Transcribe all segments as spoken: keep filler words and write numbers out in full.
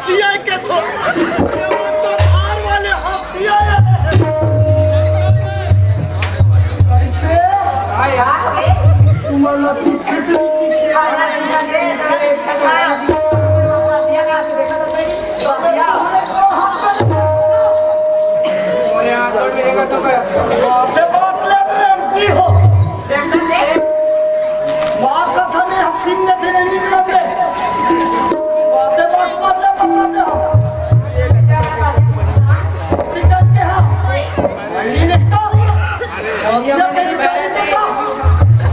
हाथी आय के थो। ये वो तो धार वाले हाथी आय। कैसे? तुम्हारा तो खिचड़ी की खिचड़ी। बाप रे बाप, ले रे, की हो? माँ कसम है, हम सिंह के थे नहीं निकलते। बाप रे बाप, मत ले, मत ले। टिकट के हाँ। नहीं निकलता। और ये मेरी गाड़ी देखो।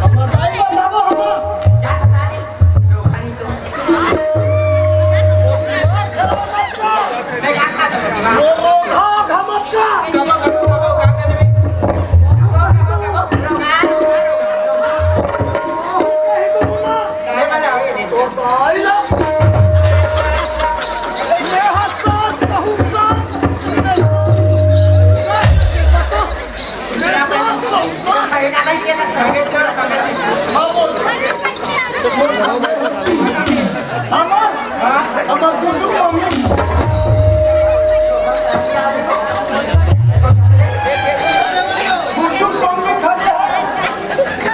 हम बताइए, बताओ हम।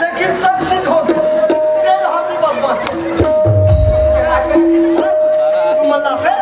लेकिन सब चीज हो गया। तेल हाथी बदमाश। तुम लाते?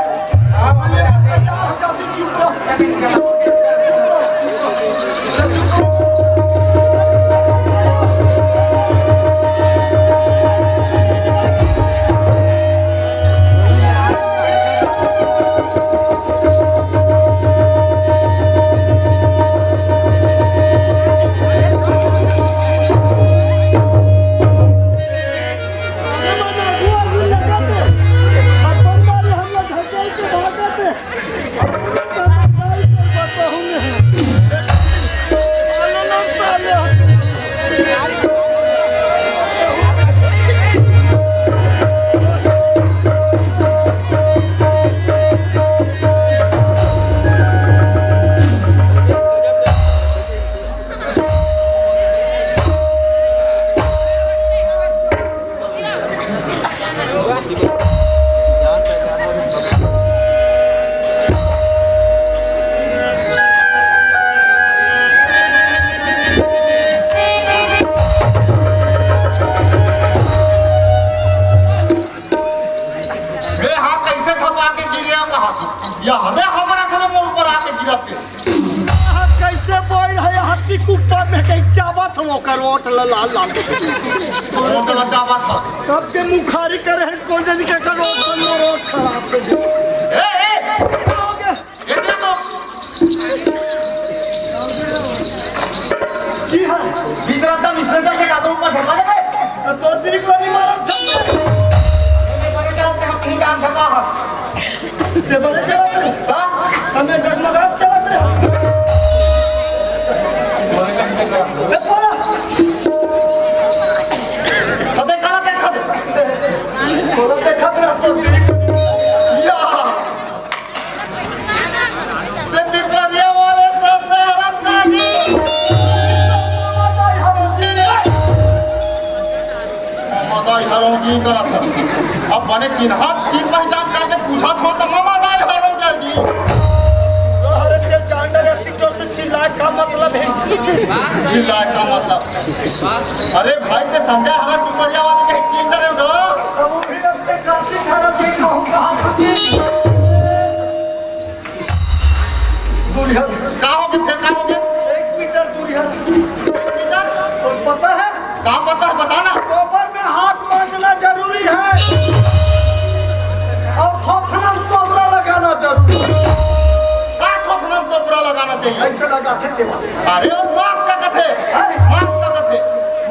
मैं हा कैसे सपा के गिरे कहा, या हदे हमारा समय मोर ऊपर आके गिरत के। आहा, कैसे बोल है हत्ती कुप्पा में कहीं चाबत हम ओकर ओठ ला लाल लाल। ओठ ला चाबत हम। तब के मुखारी करे हैं, कौन जन के कर ओठ ला रोज खराब कर दे। ए, ए, का हो गया? ये क्या तो? जी हाँ। भीतर आता, भीतर से कादर ऊपर से खा ले। तो तोर दिल को नहीं मालूम सब। ये बड़े चलते हम कहीं काम करता है। ये बड़े चलते हैं। हाँ? हमें जगमगात चलते हैं। ये बोला। तो देखा ना, देखा दे। बोला, देखा तेरा तो दिल। या। ते पिपरिया वाले सब से अरज काजी। ममदाई हरौजी करत ह। अब बने चिन्हत, चिन्ह पहचान करके पूछत हो त ममदाई हरौजी जी। अरे ते जान डरे, अति जोर से चिल्लाए का मतलब है? चिल्लाए का मतलब? अरे भाई, ते संजय हरत पिपरिया वाले के चिन्ह डरे हो। अब वो भी लगते काफी खराब है, कहूँ कहाँ खुदी। दूरिया। का हो गया? फिर का हो गया? एक मीटर दूरिया। एक मीटर? और पता है? का पता है? बता ना। गोबर में हाथ मांजना जरूरी है। और थोथना में तोबरा लगाना जरूरी है। का थोथना में तोबरा लगाना चाहिए? ऐसे लगाते थे। अरे, वो मांस का कथे। हैं? मांस का कथे।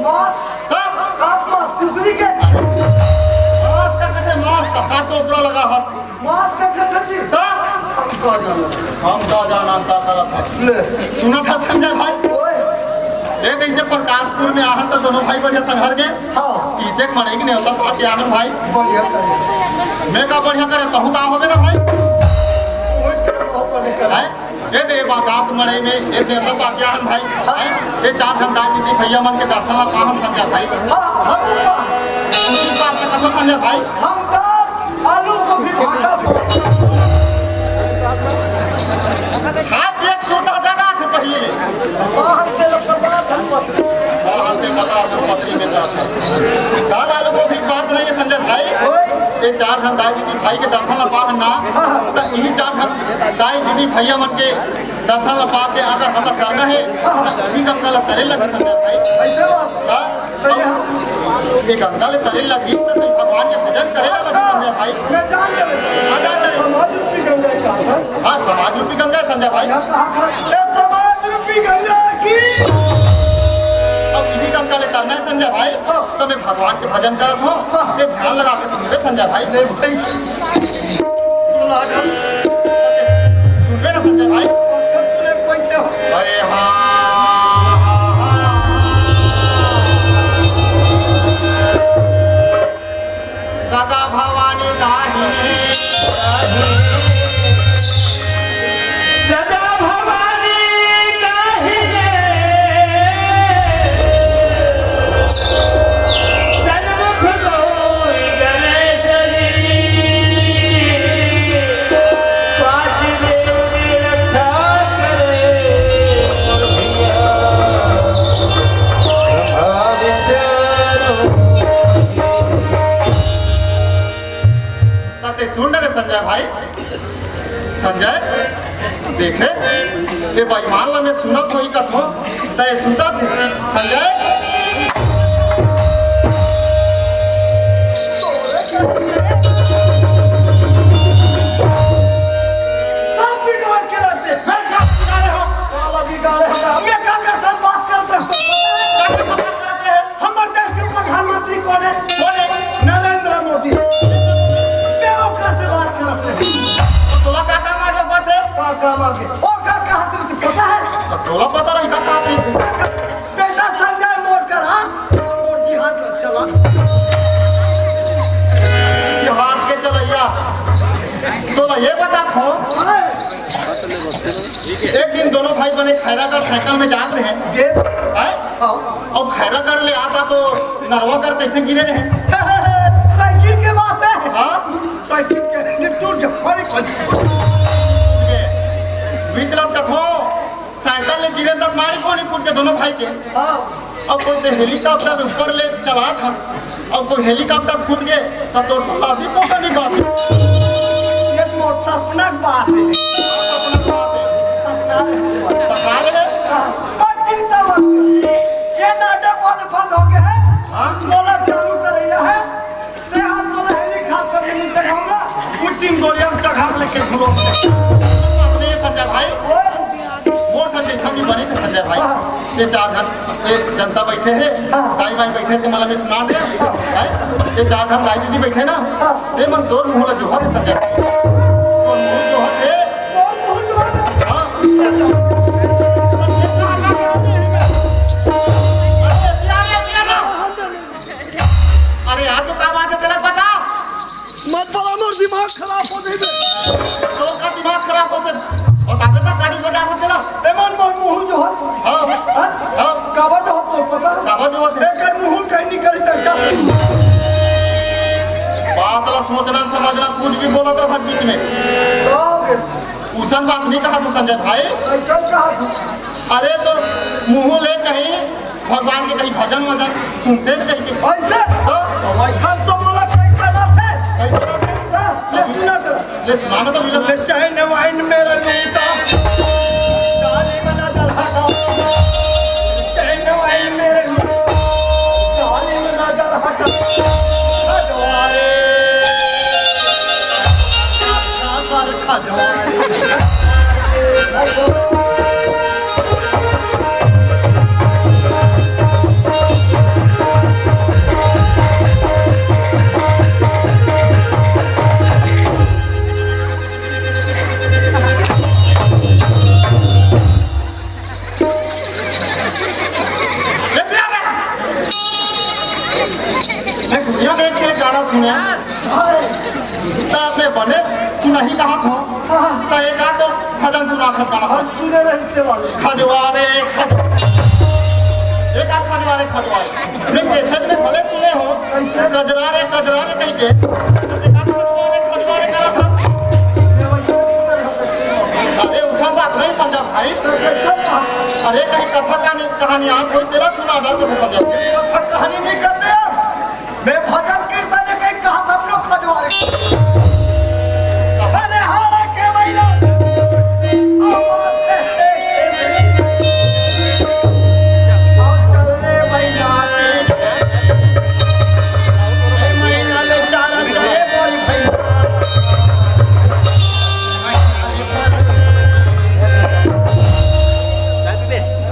मांस? का? का मांस? कुकरी के? मांस का कथे, मांस का। का तोबरा लगा हस? माफ कर दे सर जी। हाँ? हम का जानन? हम का जानन, का करत है? ले। सुना था संजय भाई? ओए। ए, जैसे प्रकाशपुर में आहन तो दोनों भाई बढ़िया संघर के। हाँ। पीछे के मड़ई के नेवता पाके आहन भाई। बढ़िया करे। मैं का बढ़िया करे, कहूँ का होबे ना भाई? ओए, चलो, बहुत बढ़िया करे। हैं? ए दे बागात मड़ई में, ए दे तो पाके आहन भाई। हैं? ए चार झन दाई दीदी भैया मन के दर्शन ला पाहन संजय भाई। हाँ, हाँ, हाँ। उनकी बात ला कथो संजय भाई। हम तो आलू को भी भाटा पर। खाए पिए के सुरता ज्यादा आथे पहिली ले। बाहर से लोग पता था, पता। बाहर से पता था, पता नहीं था। का लालू को भी बात नहीं है संजय भाई। ये चार झन दाई दीदी भाई के दर्शन ला पाहन ना, त इही चार झन दाई दीदी भैया मन के दर्शन ला पा के अगर हमला करना है, त इही गंगा ला तरे लगी संजय भाई। ऐसे बात। का? ये गंगा ले तरे लगी, त तू भगवान के भजन करे ला लगी संजय भाई। मैं जान ले। हाँ, जान ले। समाज रूपी गंगा का है। हाँ, समाज रूपी गंगा है संजय भाई। ये समाज रूपी गंगा की। अब इही गंगा ले तरना है संजय भाई। हाँ। त मैं भगवान के भजन करत हूँ। हाँ। ये ध्यान लगा के सुनबे संजय भाई। ले भाई। सुनबे ना संजय भाई। अरे हाँ। सदा भवानी दाहिने। सदा भवानी दाहिने। सन्मुख गोई गणेश जी। पास देव की रक्षा करे। ताते सुन रे संजय भाई, संजय, देखे, ये बेईमान ला मैं सुनत होही कथो, त ये सुतत हे। संजय, सब बिगाड़ के रख दे। मैं का बिगाड़े हो? साला बिगाड़े हो। मैं का कर सब बात करत हूँ। का कर सब बात करत हे? हमर देश के प्रधानमंत्री कोन हे? कोन हे? नरेंद्र मोदी। मैं ओकर से बात करत हूँ। त तोला का काम आगे ओकर से? का काम आगे? ओकर का हाथ में पता हे? त तोला पता रही का हाथ में? बेटा संजय मोर करा, मोर जिहाद में चला। जिहाद के चलैया। तोला ये बता थो, हाँ। एक दिन दोनों भाई बने खैरागढ़ साइकिल में जात रहे। ये? हैं? हाँ। अउ खैरागढ़ ले आता तो नरवा कर कैसे गिरे रहे? साइकिल के बात हे। हाँ? साइकिल के टूट के फड़ी फड़ी। बीच रात कथो साइकिल ले गिरे तब मारी कोनी फूट के दोनों भाई के। हाँ। अउ कोई तो हेलीकॉप्टर ऊपर ले चला था, अउ कोई हेलीकॉप्टर फूट गए, तो तोर तो लाती पोता नहीं बात। ये मोर सपना के बात हे। सपना के बात हे। सपना रहे। हाँ, पर चिंता मत कर। ये नाटक वाले बंद हो गए हैं। हाँ? बोला चालू कर रही है। ते हाथ वाला हेलीकॉप्टर में नहीं चढ़ाऊंगा, उस दिन गोरिया में चढ़ा के लेके घूरो। अपने ये संजय भाई, मोर संजय संगी बने से संजय भाई, हाँ। ये चार झन, ये जनता बैठे हे, हाँ। दाई माई बैठे हे, ते मला में सुना दे, हैं? ये चार झन दाई दीदी बैठे ना, हाँ। ते मन तोर मुंह ला जोहत हे संजय भाई, तोर मुंह जोहत हे, हाँ। अरे यार, तो का बात हे, तेला बता। मत बोला, मोर दिमाग खराब हो जाई बे। तोर का दिमाग खराब हो जाई? अउ ताकत का गाड़ी बजा हो चला। ए मन, मोर मुंह जोहत हे। हाँ। हाँ? हाँ। काबर जोहत हे तोर पता? काबर जोहत हे? एकर मुंह कहीं निकल तक। बात ला सोचना, समझना, कुछ भी बोलत रहा बीच में। हाँ बे। उसन बात नहीं कहा तू संजय भाई। अइसन कहा तू। अरे तो मुंह ले कहीं भगवान के कहीं भजन वजन सुनते थे कहीं के। अइसे? तो? तो वइसन तो मोला कहीं करत हे। कहीं करत हे? हाँ, ले सुना तो। ले सुना ना तो मिला। ले चैन वाइन मेरा लूटा, जालिम नजर हटा। चैन वाइन मेरा लूटा, जालिम नजर हटा। खजवारे, सर खजवारे। मैं दुनिया देख के गाना सुना। त मैं बने सुनाही कहा था। त एक आध तो भजन सुना था गाना। हम सुने रही थे वाले। खजवारे, खज-, एक आध खजवारे, खजवारे। मैं कैसेट में भले सुने हो, कैसे? कजरा रे, कजरा रे कही के। त एक आध खजवारे, खजवारे करा था। अरे, उठा बात। अरे, कहीं कथा कहानी, कहानी आत होई, तेला सुना डाल के भजन। कथा कहानी नहीं करते यार, मैं भजन कीर्तन के कहीं कहा था हम लोग खजवारे। अरे, हाड़ा के भैया। और चल रे भैया। छह महीना ले चारा चले मोरी भैया।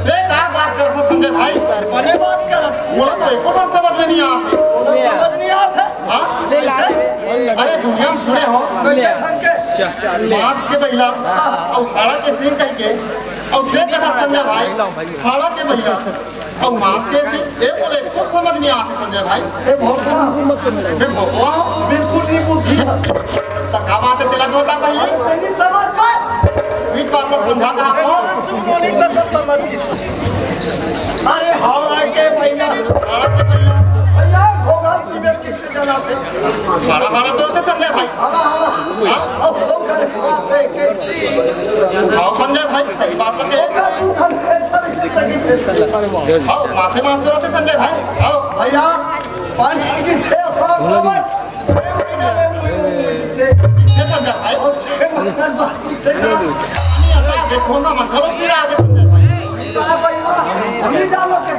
देख, का बात करत हो संजय भाई? बने बात करत। मोला तो एको ठन समझ में नहीं आत हे। समझ नहीं आत हे? हाँ? अरे, दुनिया में सुने हो। कैसे ढंग के? मांस के बइला, अउ हाड़ा के सींग कहि के, अउ छह कथा संजय भाई, हाड़ा के बइला, अउ मांस के सींग, ए बोले, कुछ समझ नहीं आत संजय भाई। ए भोकवा। ए भोकवा हो? बिल्कुल नहीं बुद्धि है। त का बात है, तेला के बता पहले। नहीं समझ पाए। बीच बात को समझा कहाँ को? अरे, हाड़ा के भइया। हाड़ा के भइया। भइया, भोगा की व्यक्ति हाड़ा, हाड़ा तो होथे संजय भाई। हाड़ा, हाड़ा। हाँ? अब तो करे बात है कैसी? हाँ संजय भाई, सही बात तो कहे। हाँ, मासे मास तो होथे संजय भाई। हाँ। भैया, पानी की थे, ये संजय भाई। और छह महीना बाद इसे का? पानी आता है, देखो ना, मन करो सिरा आगे संजय भाई। हाँ भाई, हाँ। हम ही जानो के।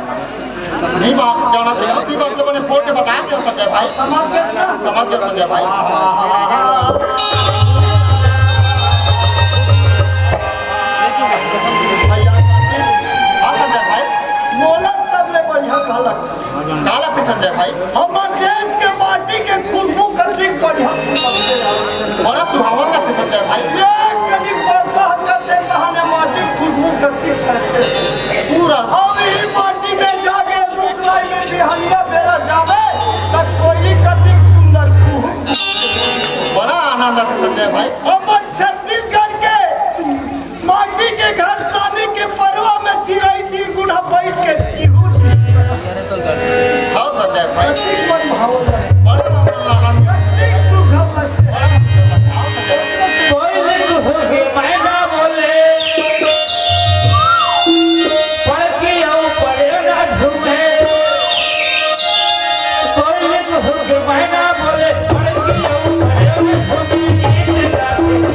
नहीं बात जाना चाहिए, अपनी बात तो मैंने बोल के बताया क्या संजय भाई? समझ गए ना? समझ गए संजय भाई। हाँ संजय भाई। मोला सबले बढ़िया का लगथे? का लगथे संजय भाई? हमर देश के माटी के खुशबू कतिक बढ़िया लगथे। बड़ा सुहावन लगथे संजय भाई। ये कभी परसा करते कहाने माटी खुशबू कतिक करथे। पूरा। अउ ई माटी में जाके रुख राई में बिहनिया बेरा जाबे, त कोई कतिक सुंदर कुहू। बड़ा आनंद आथे संजय भाई। हमर छत्तीसगढ़ के माटी के घर सानी के परवा में चिरई चिरगुन बैठ के चिहू चिहू। हाँ संजय भाई। कतिक मन भावन। बड़ा मन लालन। कतिक सुघर लगथे। बड़ा सुघर लगथे। हाँ संजय भाई। कोई कुहू के मैना बोले, पड़की अउ पड़ेना झूमे। कोई कुहू के मैना बोले, पड़की अउ पड़ेना झूमे। गीत गाथे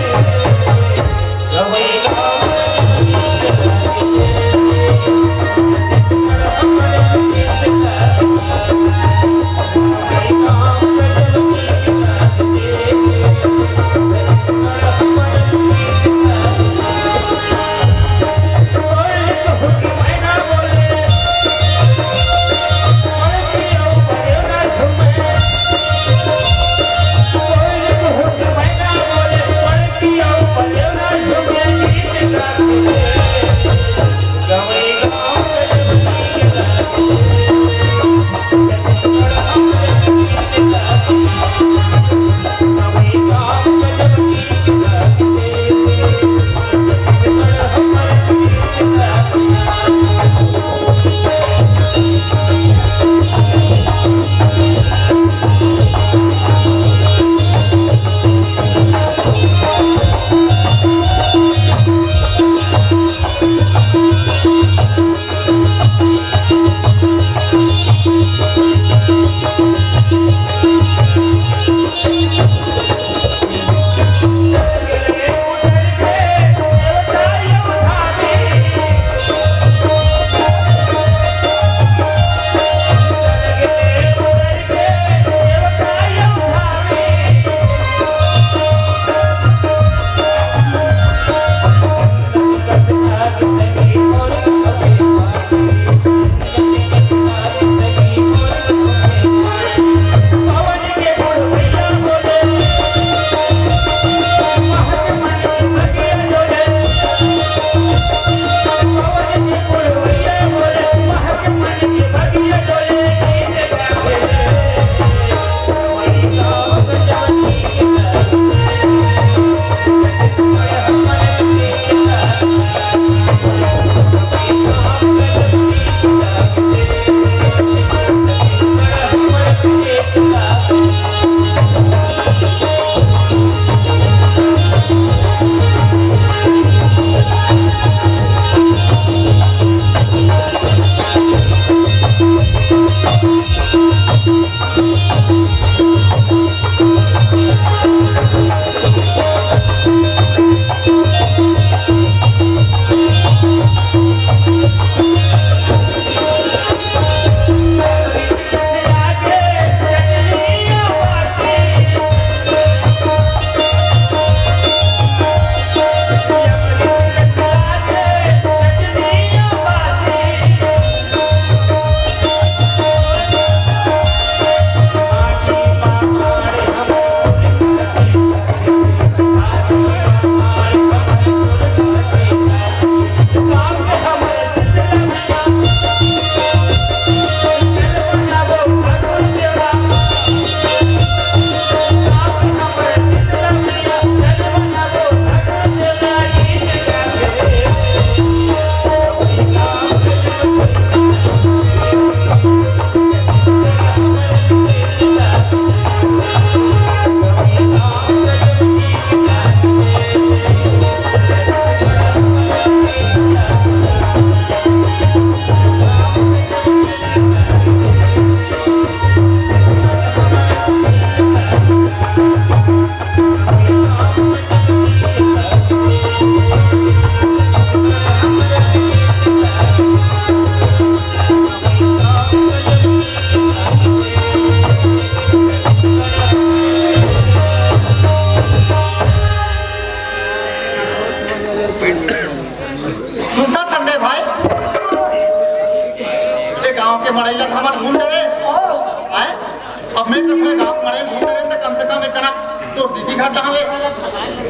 मड़ई घूमत रहे त कम से कम एक जना तोर दीदी घर डहन ले।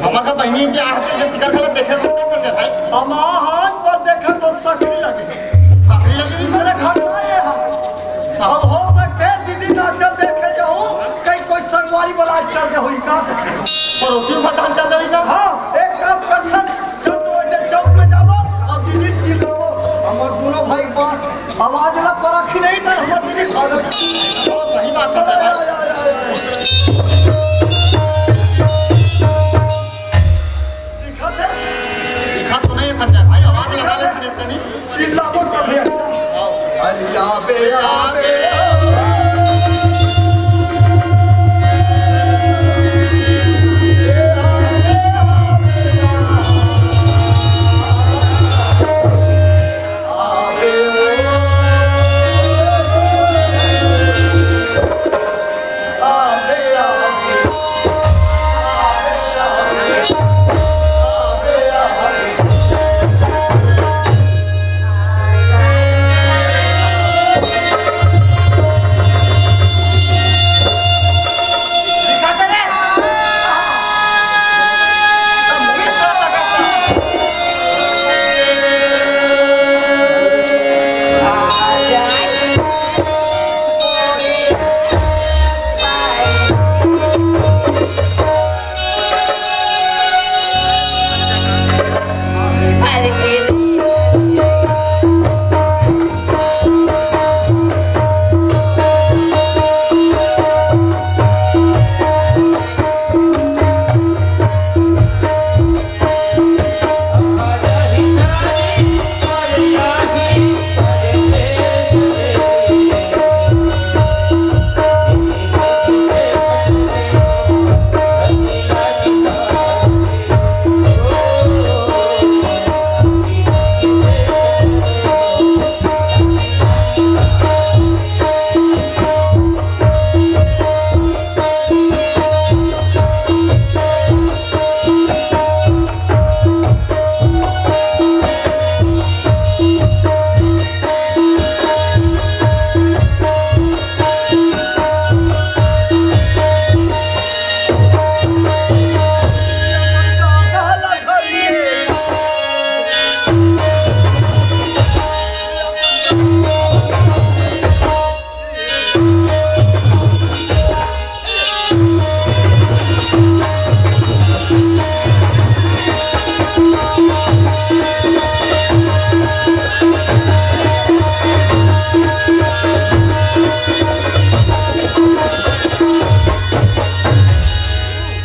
हमर का बहिनी जे आहते जे तिकर घला देखे सकता संजय भाई। हम हाथ पर देखा तो सकरी लगे। सकरी लगे? मेरे घर ना ये है। अब हो सकते दीदी ना चल देखे जाऊं, कहीं कोई संगवारी वाला चल दे हुई का? पड़ोसी घर डहन चल दे हुई का? हाँ, एक काम करथन, चल तो वही चौक में जाबो और दीदी चिल्लाबो। हमर दोनों भाई बात आवाज ला परख ही नहीं था, हमर दीदी भागत। बहुत सही बात है भाई। दिखत है? दिखत तो नहीं है संजय भाई, आवाज लगा ले तनी। चिल्लाबो तभी। अरे आबे, आबे।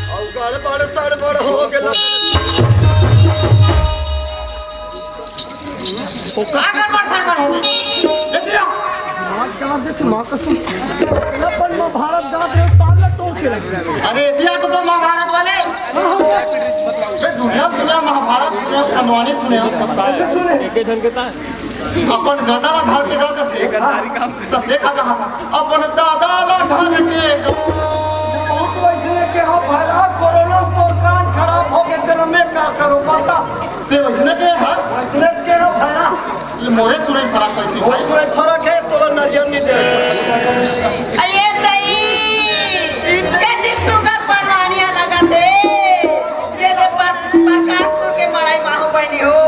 अउ गड़बड़ सड़बड़ हो गेल। ओ का गड़बड़ सड़बड़ हो गेल? ए दिया। आज का दे माँ कसम। अपन महाभारत गा दे, ताल ला टोक के लगे। अरे दिया तो, तो महाभारत वाले। बे दुनिया, दुनिया महाभारत, दुनिया खंडवानी सुने हो। कैसे सुने? एक ही झन के ता। अपन गदा ला धर के गा करथे। त देखा कहाँ था? अपन दादा ला धर के गा। बहुत वैसे के हो भैरा, कोरोना तोर कान खराब हो गए, तेरा मैं का करूँ बता। ते वैसने के हा? वैसने के हो भैरा। ले मोरे सुनई फरक कैसे भाई? सुनई फरक है, तोला नजर नहीं दे। अये तई, ये दिसू का परवानिया लगा दे। ये दे पर-, प्रकाश तू के मड़ई बाहु बहिनी हो।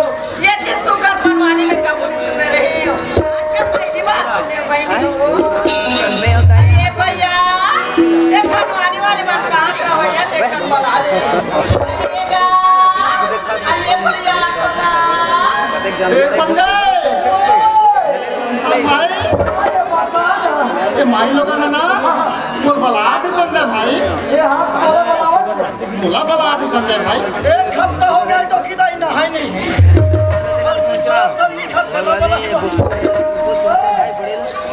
ये दिसू का परवानी में कबूली सुन रही हो। आज के पहली बार सुने बहिनी हो। ये भैया, ये परवानी वाले मन कहाँ का हो? ये देखकर बला ले। ये भैया, ए संजय, भाई, ए माई लोगन ना, मोला बलात हे संजय भाई। ए हाँ, मोला बलावत। मोला बलात हे संजय भाई। एक हफ्ता हो गया तो किदा ही नहाई नहीं।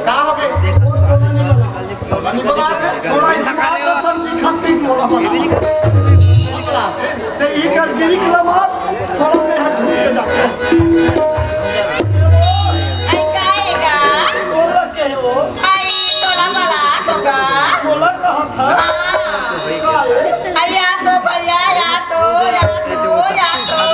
का हो गए? नहीं बलात हे। थोड़ा इसका तो सब दिखत नहीं, मोला बलावत। ते इकर गिरी के लमार, थोड़ा में हाथ ढूंढ के जाते हैं। आई काएगा? बोला के हो? आई तोला बलात होगा। बोला कहाँ था? हाँ। आई आ तो भैया, या तो, या तो, या तो।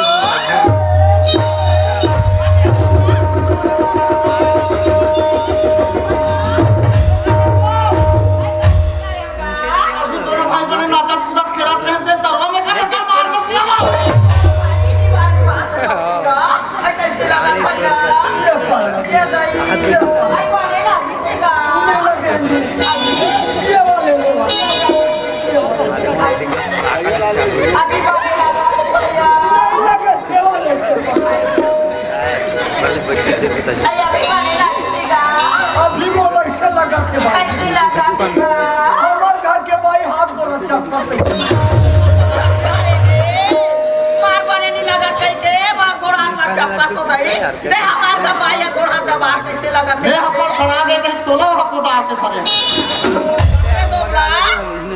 नाचत कूदत खेलत रहे ते तरवा में का टक्कर मार दस के वो। अभी मोला ऐसे लगा के भाई। हमर घर के भाई हाथ गोड़ चप्पल दे। मार बने नहीं लगा कह के, मार गोड़ हाथ ला चप्पल तो दई। ते हमार का भाई गोड़ हाथ दबा कैसे लगा ते? मैं अपन खड़ा दे दे, तोला हको डाल के धरे। ए दोगला,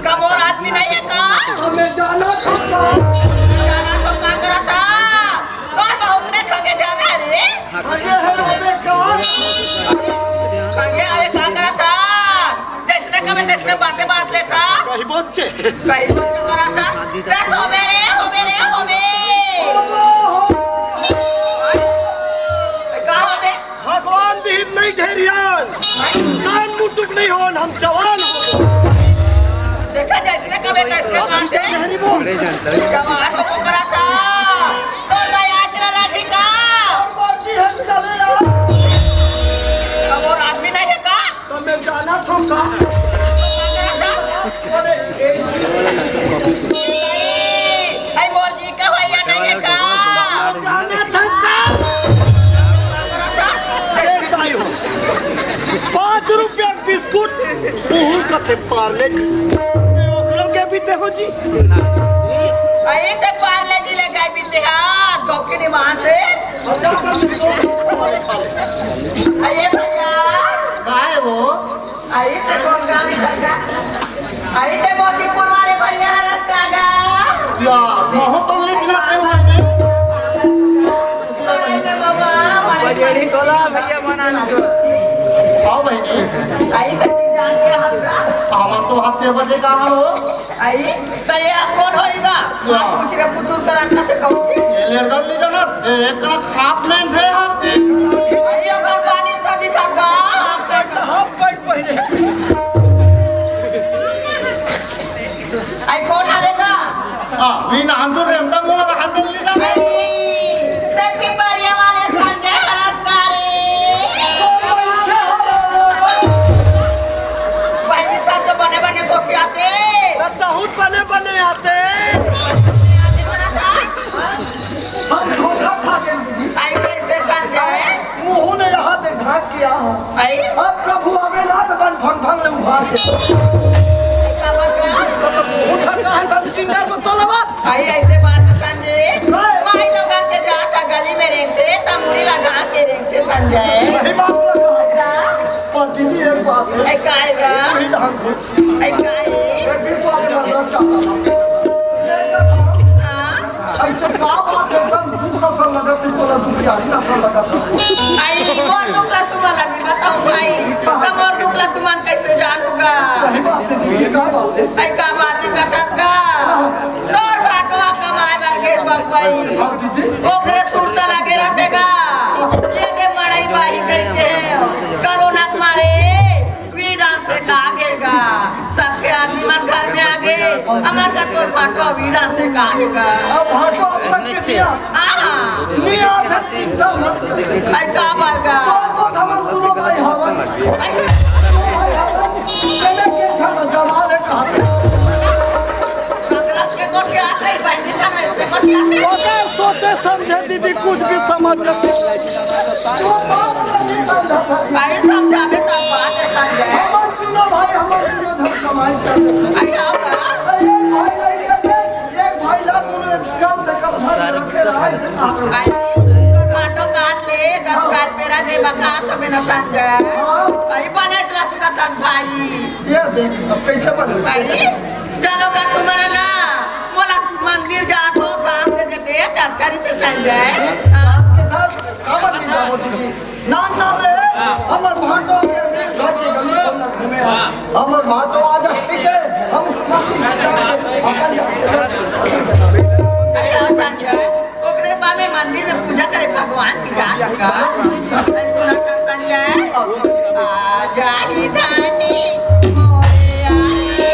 का मोर आदमी नहीं है का? हमें जाना था। जाना तो का करा था? तोर बहुत ने खगे जाना है रे। आगे है, आगे का? आगे, आगे का करत हा? जैसने कबे तैसने बाते बात लेत हा। कहीं बच्चे। कहीं बच्चे करत हा। देख, होबे रे, होबे रे, होबे। का होबे? भगवान विहित नहीं ढेरियान। दान मुटुक नहीं होन, हम जवान हो। देखा, जैसने कबे तैसने बात है। जवान हो करत हा। तोर भाई आज ना लाठी का? अब और आदमी नहीं है का? तो मैं जाना था का? आई मोर जी का भैया नहीं है का? जाना था का? अरे भाई हो, पाँच रुपया बिस्कुट, उहू कथे पार्ले जी। ओकरो के भी देहो जी। अरे ते पार्ले जी ले गए भी ते हाथ, गोकी निमान से। अरे भैया। काय वो? अरे ते गोंगा में भैया। अरे ते मोतीपुर वाले भैया हरस कागा। या, बहुत तो ले चला के हुए हैं। अरे बाबा, बड़ी बड़ी तोला भैया बना ना। आओ बहनी। आई सच्ची जान के हम का? हम तो हाथ से बजे का हो। आई, तो ये कौन होएगा? वाह। कुछ रे पुतुर का रखा से कहूँ। ये लड़का नहीं जाना, एक ना खाप में थे हम। आई, अगर पानी का दिखा का? हाफ पैंट, हाफ पैंट पहने। आई, कौन हालेगा? हाँ, वी नाम तो रेमता मोर हाथ ले जाने। ते पिपरिया वाले संजय हरस का रे। भाई भी साथ तो बने बने कोठी आते। तहूत बने बने आते। हम धोखा खा गए। आई कैसे संजय? मुंह ने यहाँ से भाग किया। आई? अब प्रभु आवे ना तो बन भंग भंग ले उभार के। का बात है? उठा का है तब चिंता को तोलवा। आई ऐसे बात है संजय। नहीं। माई लोगन के जात गली में रेंगते, तमुड़ी लगा के रेंगते संजय। सही बात लगा। अच्छा। पर दीदी एक बात है। ए, काहे का? वही धान को। ए, काहे? ये भी तो आगे बढ़ना चाहता था। हाँ? ऐसे का बात है, एकदम दुख सा लगा, तू बोला, तू क्या ही ना लगा था। आई, मोर दुख ला तुम्हारा नहीं बताऊं भाई। तब मोर दुख ला तुमन कैसे जानूंगा? सही बात है दीदी, का बात है? आई, का बात है, कथस का? तोर भाटवा कमाए बर गे बम्बई। हाँ दीदी। ओकरे सुरता लगे रहते का? ये दे मड़ई बाही करके है। कोरोना के मारे वीरा से का आगे गा। सबके आदमी मन घर में आगे। हमार का तोर भाटो वीरा से का आगे गा। अब भाटो अब तक के दिया। आहा। नहीं, आप चिंता मत कर। आई का बार गा? बहुत हमार दोनों भाई हवन। आई। पहले के खाना जमा ले कहा। कांग्रेस के गोठिया नहीं, बहनी का मैं इसके गोठिया नहीं। मगर सोचे समझे दीदी कुछ भी समझ जाती। अरे समझावे तब बात है समझे। हमारे तीनों भाई, हमारे तीनों धन कमाई कर। अरे आओ का? अरे एक भाई नहीं करते, एक भाई ला दोनों एक कम से कम धन रखे, राय से काम करो। अरे माटो काट ले, गस काट पेरा दे बका तो बिना समझे। हाँ। अरे बने चला सुना तक भाई। ये देख, अब कैसे बने? भाई, चलो गा तुम्हारा ना, मोला मंदिर जात हो, शाम के जे दे, दर्शन से संजय। हाँ। काबर नहीं जाओ दीदी? नाम ना ले, हमर भाटो के घर के गली खोलना घूमे। हमर भाटो आ जा, ठीक है? हम मंदिर जाते हैं, अपन जाते हैं। अरे, हाँ, संजय। ओकरे बाद में मंदिर में पूजा करे भगवान की जात होगा। सुना था संजय, आ जाही धानी मोरे आए,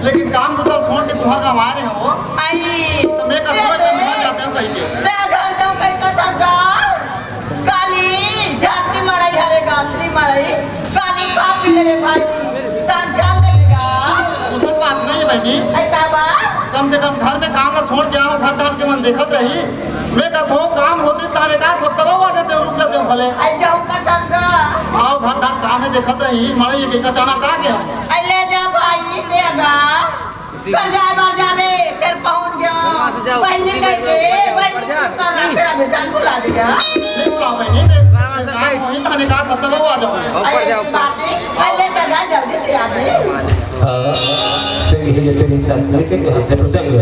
लेकिन काम बुता छोड़ के तुंहर गाँव आए रहे हो। आई। तो मैं कहा, मैं कहा, घर जाते हो कहीं के। मैं घर जाऊं कहीं का धंधा। काली झांसी मड़ई हरे गासरी मड़ई। काली खा पी ले रे भाई। तान जान देगा। उसन बात नहीं है बहनी। ऐसा बात? कम से कम घर में काम ला छोड़ के आओ, घर डाल के मन देखत रही। मैं कथो काम होती ताले का थोक तब आ जाते हो, रुक जाते हो भले। आई जाऊं का धंधा। आओ घर डाल काम है देखत रही, मड़ई के कचाना का गया। आई ले जा भाई, देगा। कल जाए बार जावे, फिर पहुंच गया। बहनी कह के, बहनी कर रहा तेरा बेचान बुला देगा। नहीं बुलाओ बहनी, मैं, मैं काम होही ताले का थोक तब आ जाऊंगा। आई ऐसी बात नहीं, आई ले तगा जल्दी से आ गए। संगीत के तेरी साथ लेके घर से प्रसंग।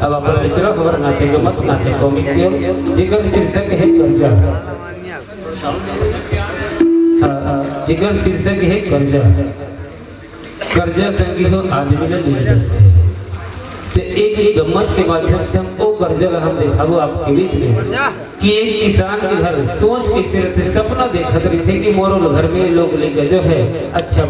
अब अपन विचारो खबर नाचे के मत, नाचे कॉमिक के, जिकर शीर्षक है कर्जा। हाँ, जिकर शीर्षक है कर्जा। कर्जा संगी हो आदमी ने नहीं करते। तो एक, एक गम्मत के माध्यम से हम वो कर्जा ला हम दिखाबो आपके बीच में कि एक किसान के घर सोच के सिर से सपना देखत रहिथे कि मोरो घर में लोग लेके जो है अच्छा